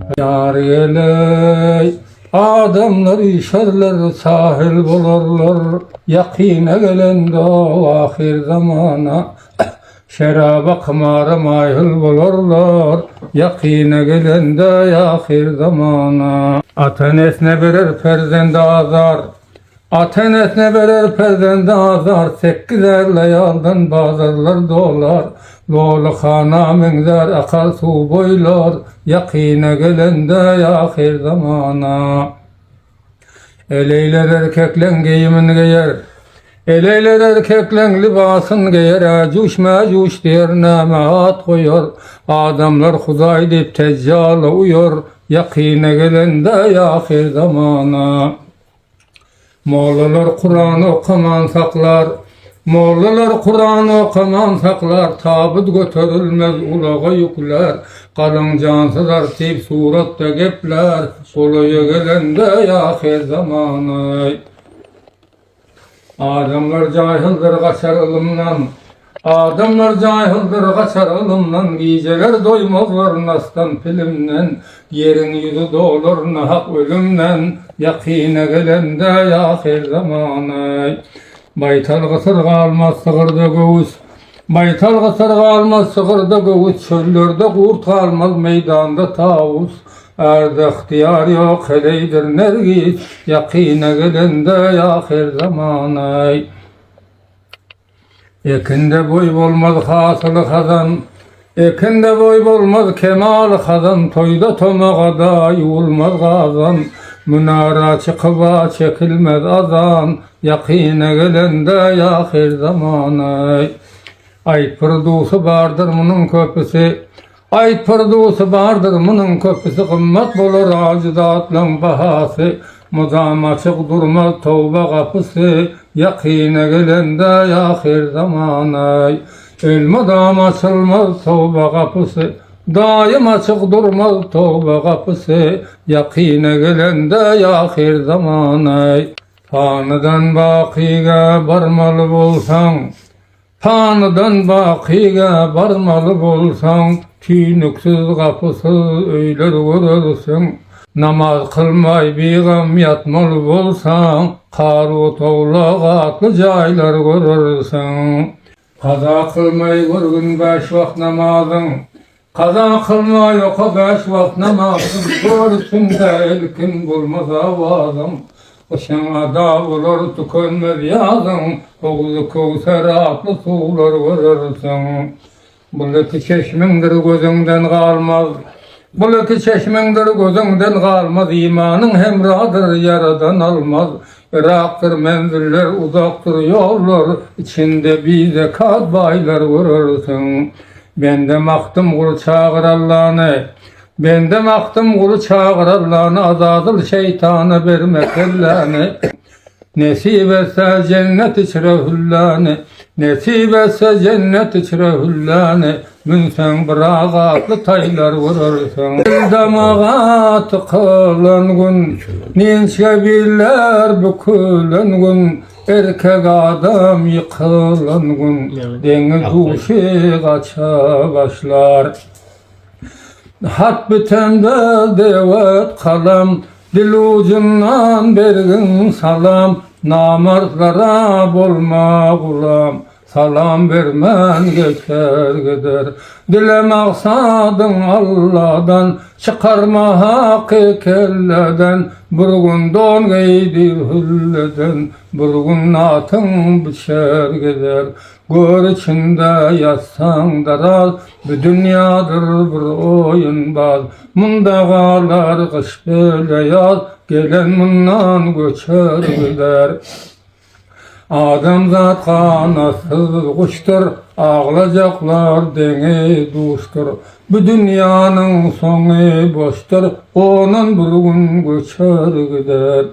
Ýar geleý, adamlar üýşerler, sahil bolarlar, Ýakyna gelende o ahyr zamana, Şeraba, kymara maýyl bolarlar, Ýakyna gelende ahyr zamana. Ata-enesine berer perzendi azar, Ata-enesine berer perzendi azar, Sekiz ärli aýaldan bazarlar dolar, Loly hana meňzär akar suw boýlar, Ýakyna gelende ahyr zamana. Eleýler erkekleň geýimin geýer, Eleýler erkekleň lybasyn geýer, Äjuş-mäjuş diýer, nämä at goýar, Adamlar Hudaý diýip Tejjala uýar, Ýakyna gelende ahyr zamana. Mollalar Kurany okaman saklar, Mollalar Kurany okaman saklar, Tabyt göterilmez, ulaga ýüklär, Galyň jansyz artyp suratda geplär, Golaýa gelende ahyr zamany. Adamlar jaýhyldyr gaçar ylymdan, Adamlar jaýhyldyr gaçar ylymdan, Gijeler doýmazlar nasdan pilimden, Ýeriň ýüzi dolar nahak ölümden, Ýakyna gelende ahyr zamany. Baýtal gysyr galmaz sygyrda göwüs, Baýtal gysyr galmaz sygyrda göwüs, Çöllerde gurt galmaz meýdanda tawus, Ärde ygtyýar ýok heleýdir nergis, Ýakyna gelende ahyr zamany. Ekinde boý bolmaz hasyly hazan, Ekinde boý bolmaz kemaly hazan, Toýda tomagada ýuwulmaz gazan, Munara çykyba çekilmez azan, Ýakyna gelende ahyr zamany. Aýt bir dusy bardyr munuň köpüsi, Aýt bir dusy bardyr munuň köpüsi gymmat bolar ajy zatlaň bahasy mydam açyk durmaz toba gapysy ýakyna gelende ahyr zamanaý elmydam açylmaz toba gapysy daýym açyk durmaz toba gapysy ýakyna gelende ahyr zamanaý panydan bakyga barmaly bolsaň Panydan bakyga barmaly bolsaň, Tüýnüksiz, gapysyz öýler görersiň. Namaz kylmaý bigam ýatmaly bolsaň, Karutowlak atly jaýlar görersiň. Kaza kylmaý görgün bäş wagt namazyň, Kaza kylma ýoka bäş wagt namazyň, Gör içinde ilkin bolmaz awazyň. Gyşyň ada bolar tükenmez ýazyň, Howzy Köwser atly suwlar görersiň. Bul iki çeşmiňdir gözüňden galmaz, Bul iki çeşmiňdir gözüňden galmaz, Imanyň hemradyr ýaradan almaz. Yrakdyr menziller uzakdyr ýollar, Içinde bizekat baýlar görersiň. Bende Magtymguly çagyr Allany, Bende Magtymguly çagyr Allany, Azazyl şeýtana berme kelläni. Nesip etse jennet içre hülläni, Nesip etse jennet içre hülläni, Münseň bir agatly taýlar görersiň. Dil damaga tykylan gün, Ninçe biller bükülen gün, Erkek adam ýykylan gün, Deňiz duşy gaça başlar. Hat bitende dewet kalam, Dil ujundan bergin salam, Namartlara bolma gulam. Salam bermän geçer gider. Dile maksadyň Alladan, Çykarma haky kelleden, Bir gün don geýdir hülleden, Bir gün atyň biçer gider. Gör içinde ýatsaň daraz, Bu dünýadyr bir oýunbaz. Munda galar gyş bile ýaz, Gelen mundan göçer gider. Adamzat ganatsyz guşdur, Aglajaklar deňi duşdur. Bu dünýäniň soňy boşdur, Gonan bir gün göçer gider.